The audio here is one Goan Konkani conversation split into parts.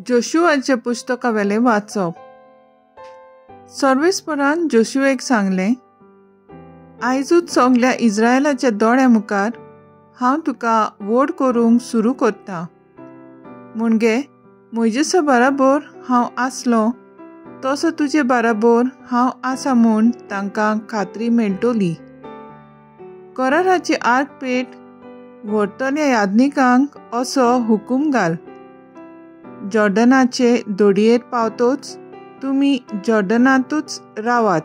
जोशुआच्या पुस्तकावेलें वाचप. सर्वेस्परान जोशुएक सांगलें, आयजूच सगल्या इस्रायलाच्या दोळ्या मुखार हांव तुका व्हड करूंक सुरू करता. म्हणजे म्हजेसो बराबर हांव आसलो तसो तुजे बराबर हांव आसा म्हूण तांकां खात्री मेळटली. कराराची आर्कपेट व्हरतल्या याज्ञिकांक असो हुकूम घाल, जॉर्डनाचे दोडयेर पावतोच तुमी जॉर्डनांतूच रावात.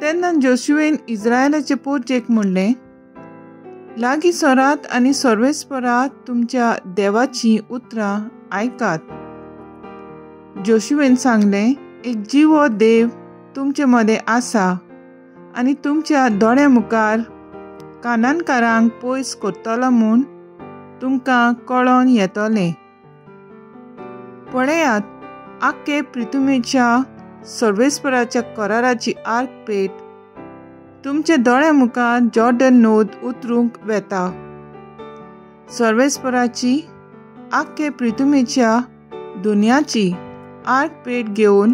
तेन्ना जोशुएन इस्रायलाचे पोरजेक म्हणलें, लागीं सरात आनी सर्वेस्परा तुमच्या देवाचीं उतरां आयकात. जोशुएन सांगलें, एक जिवो देव तुमचे मदें आसा आनी तुमच्या दोळ्यां मुखार कानानकारांक पयस करतलो म्हूण तुमकां कळोन येतलें. पळयात, आख्खे प्रिथुमेच्या सर्वेस्पराच्या कराराची आर्कपेट तुमच्या दोळ्यां मुखार जॉर्डन नद उतरूंक वेता. सर्वेस्पराची आख्खे प्रिथुमेच्या दुनियाची आर्कपेट घेवन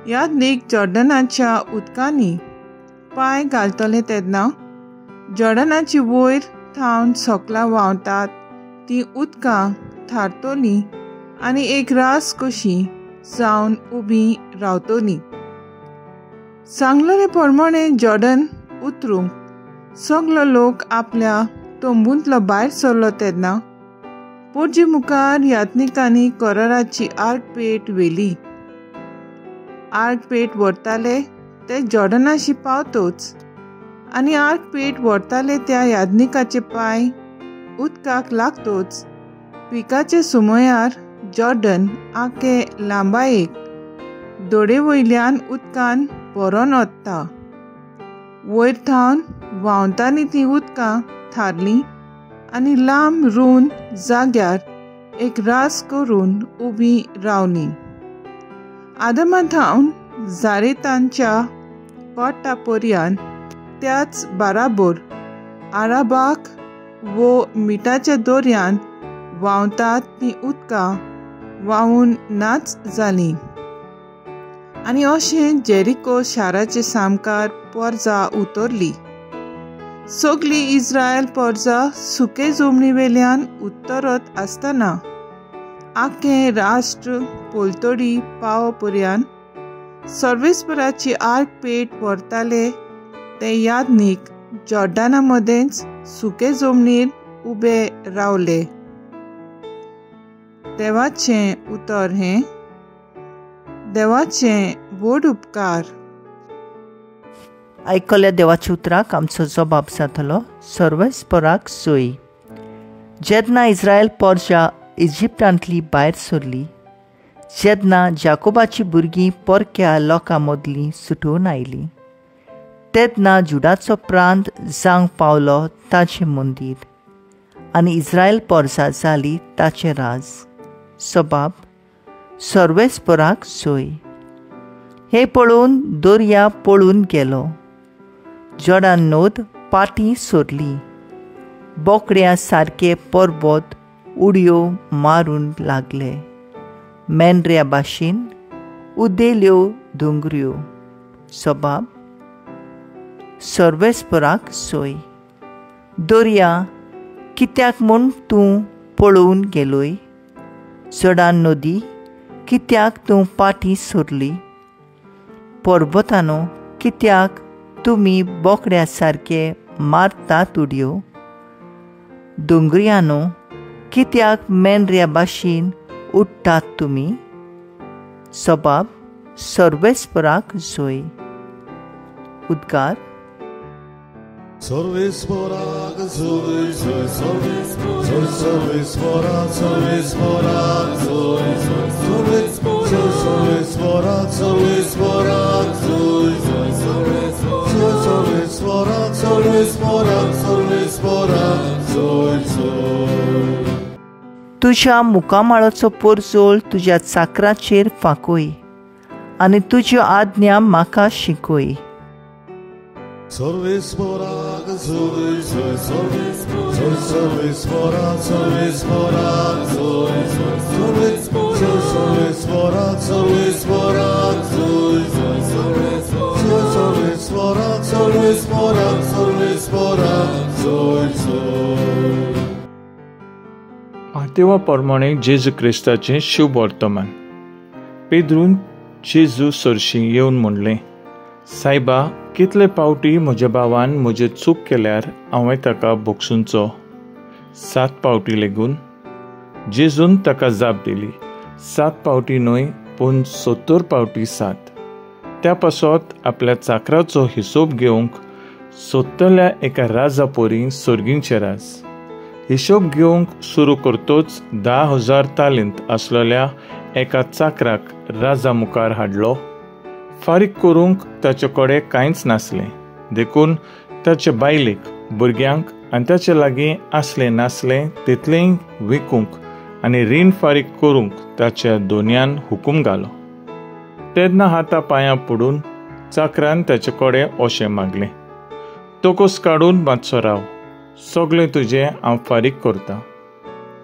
याज्ञीक जॉर्डनाच्या उदकांनी पांय घालतले तेन्ना जॉर्डनाची वयर थावन सकला व्हांवतात तीं उदकां थारतलीं आनी एक रास कशी जावन उबी रावतली. सांगलेले प्रमाणे जॉर्डन उतरूंक सगलो लोक आपल्या तंबूंतलो भायर सरलो तेन्ना पोरजी मुखार याज्ञिकांनी कराराची आर्कपेट व्हेली. आर्कपेट व्हरताले ते जॉर्डनाशी पावतोच आनी आर्कपेट व्हरताले त्या याज्ञिकाचे पांय उदकाक लागतोच पिकाचे सुमयार जॉर्डन आखे लांबायेक दोडे वयल्यान उदकान भरोन वता. वयर थावन व्हांवतालीं तीं उदकां थारलीं आनी लांब रूंद जाग्यार एक रास करून उबी रावली. आदमा थावन जारेतांच्या कोटा पर्यान त्याच बाराबर आराबाक वो मिठाच्या दोरयान व्हांवतात तीं उदकां व्हांवून नाच जालीं. आनी अशें जेरिको शाराचे सामकार पोरजा उतरली. सगली इस्रायल पोरजा सुके जमनी वेल्यान उत्तरत आसतना आख्खें राष्ट्र पलतडी पावो पर्यान सर्वेस्पराची आर्कपेट व्हरताले ते याज्ञीक जॉर्डना मदेंच सुके जमनीर उबे रावले. देवाचें उतर हें. देवाचें व्हड उपकार. आयकल्या देवाच्या उतराक आमचो जबाब जातलो, सर्वेस्पराक सोय. जेन्ना इस्रायल पोरजा इजिप्तांतली भायर सरली, जेन्ना जाकोबाची भुरगीं परक्या लोकां मदलीं सुटून आयलीं, तेन्ना जुडाचो प्रांत जावंक पावलो ताचें मंदीर आनी इस्रायल पोरजा जाली ताचें राज. सबाब सर्वेस्पराक सोय. हें पळोवन दर्या पळून गेलो, जॉर्डन नद पाटी सोडली, बोकड्या सारके पर्वत उडयो मारून लागले, मेंढऱ्या भाशेन उदेल्यो दोंगऱ्यो. सबाब सर्वेस्पराक सोय. दर्या कित्याक म्हूण तूं पळोवन गेलोय? जॉर्डन नदी कित्याक तूं पाटी सोडली? पर्वतानो कित्याक तुमी बोकड्या सारके मारतात उडयो? दोंगऱ्यानो कित्याक मेंढऱ्या भाशेन उडटात तुमी? सबाब सर्वेस्पराक सोय. उद्गार. सर्वेस्पराक सोय, सोय, सोय, सर्वेस्पराक, सर्वेस्पराक सोय, सोय, सर्वेस्पराक, सर्वेस्पराक सोय, सोय, सर्वेस्पराक, सर्वेस्पराक, सर्वेस्पराक सोय, सोय. तुज्या मुखामाळाचो पोरजोळ तुज्या चाकराचेर फांकोय आनी तुज्यो आज्ञा म्हाका शिकय. सर्वेस्पराक जोय जोय सर्वेस्पराक सर्वेस्पराक जोय जोय सर्वेस्पराक सर्वेस्पराक जोय जोय सर्वेस्पराक सर्वेस्पराक सर्वेस्पराक जोय जोय. मातेवा प्रमाणे जेजू क्रिस्ताचें शुभ वर्तमान. पेद्रून जेजू सरशीं येवन म्हणलें, सायबा, कितले पावटी म्हज्या भावान म्हजे चूक केल्यार हांवें ताका बोगसुंचो? 7 पावटी लेगून? जेजून ताका जाप दिली, 7 पावटी न्हय, पूण 70 पावटी 7. त्या पासत आपल्या चाकराचो हिशोब घेवंक सोदतल्या एका राजा पोरी सर्गींचे राज हिशोब घेवंक सुरू करतोच 10,000 तालिंत आसलेल्या एका चाकराक राजा मुखार हाडलो. फारीक करूंक ताचे कडेन कांयच नासलें, देखून ताचे बायलेक, भुरग्यांक आनी ताचे लागीं आसलें नासलें तितलेंय विकूंक आनी रीण फारीक करूंक ताच्या दोनयान हुकूम घालो. तेन्ना हाता पांयां पडून चाकरान ताचे कडेन अशें मागलें, तोकोस काडून मातसो राव, सगळें तुजें हांव फारीक करता.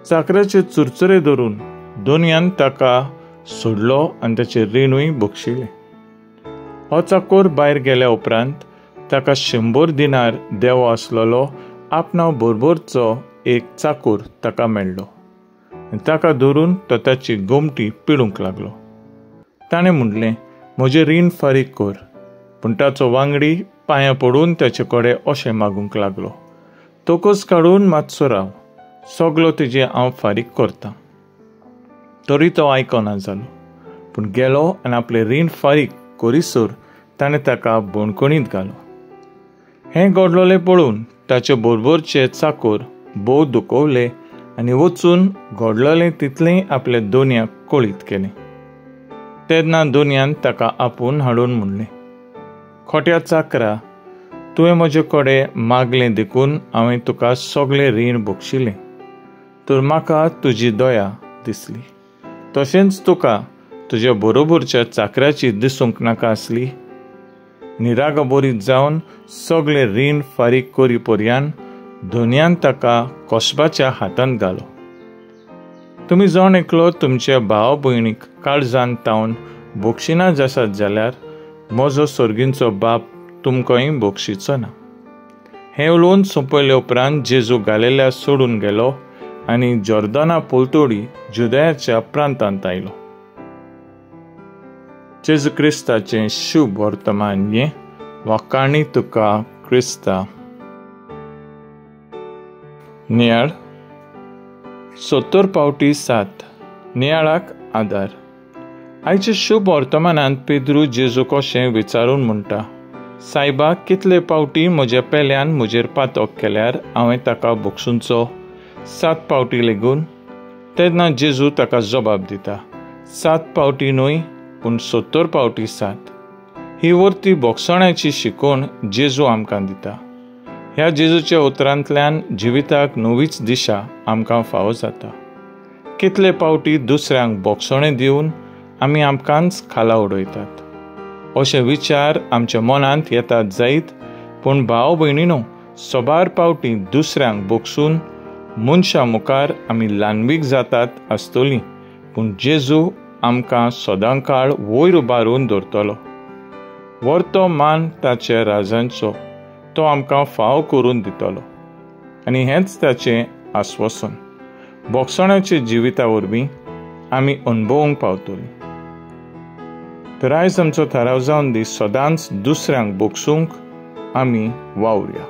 चाकराचे चुरचुरे धरून दोनयान ताका सोडलो आनी ताचें रिणूय बक्षिलें. हो चाकोर भायर गेल्या उपरांत ताका 100 दिनार देवो आसलेलो आपणा बरोबरचो एक चाकोर ताका मेळ्ळो आनी ताका धरून तो ताची गोमटी पिडूंक लागलो. ताणें म्हणलें, म्हजें रीण फारीक कर. पूण ताचो वांगडी पांयां पडून ताचे कडेन अशें मागूंक लागलो, तोकोस काडून मातसो राव, सगलो तुजें हांव फारीक करतां. तरी तो आयकना जालो, पूण गेलो आनी आपलें रीण फारीक करीसर ताणें ताका बणकणींत घालो. हें घडलोलें पळोवन ताचे बरोबरचे चाकोर भोव दुखवले आनी वचून घडलोलें तितलेंय आपल्या दोनयाक कळीत केलें. तेन्ना दोनयान ताका आपोवन हाडून म्हणलें, खोट्या चाकरा, तुवें म्हजे कडेन मागलें देखून हांवें तुका सगळें रीण बक्षिलें, तर म्हाका तुजी दया दिसली, तशेंच तुका तुज्या बरोबरच्या चाकराची दिसूंक नाका आसली. आनी रागाबरीत जावन सगळें रीण फारीक करी पर्यान धनयान ताका कसबाच्या हातांत घालो. तुमी जण एकलो तुमच्या भाव भयणीक काळजान तावन बक्षिना जासत जाल्यार म्हजो सर्गींचो बाप तुमकांय बक्षिचो ना. हें उलोवन सोंपयले उपरांत जेजू गालेल्या सोडून गेलो आनी जॉर्दना पलतोडी जुदयाच्या प्रांतांत आयलो. जेजू क्रिस्ताचें शुभ वर्तमान हें. वाखाणी तुका क्रिस्ता. नियाळ 70 पावटी 7. नियाळाक आदार. आयच्या शुभ वर्तमानांत पेद्रू जेजू कशें विचारून म्हणटा, सायबा, कितले पावटी म्हज्या पेल्यान म्हजेर पातक केल्यार हांवें ताका बक्षुंचो? 7 पावटी लेगून? तेन्ना जेजू ताका जबाब दिता, 7 पावटी न्हय, पूण 70 पावटी 7. ही वरती बोगसण्याची शिकवण जेजू आमकां दिता. ह्या जेजूच्या उतरांतल्यान जिविताक नवीच दिशा आमकां फावो जाता. कितले पावटी दुसऱ्यांक बोगसणें दिवन आमी आमकांच खाला उडयतात अशे विचार आमच्या मनांत येतात जायत, पूण भाव भयणीनो, सबार पावटी दुसऱ्यांक बोगसून मनशां मुखार आमी ल्हानवीक जातात आसतली, पूण जेजू आमकां सदांकाळ वयर उबारून दवरतलो. वरतो मान ताच्या राजांचो तो आमकां फाव करून दितलो आनी हेंच ताचें आस्वासन बोगसण्याच्या जिविता वरवीं आमी अणभवूंक पावतलीं. तर आयज आमचो थाराव जावन दी, सदांच दुसऱ्यांक बोगसूंक आमी वावुरया.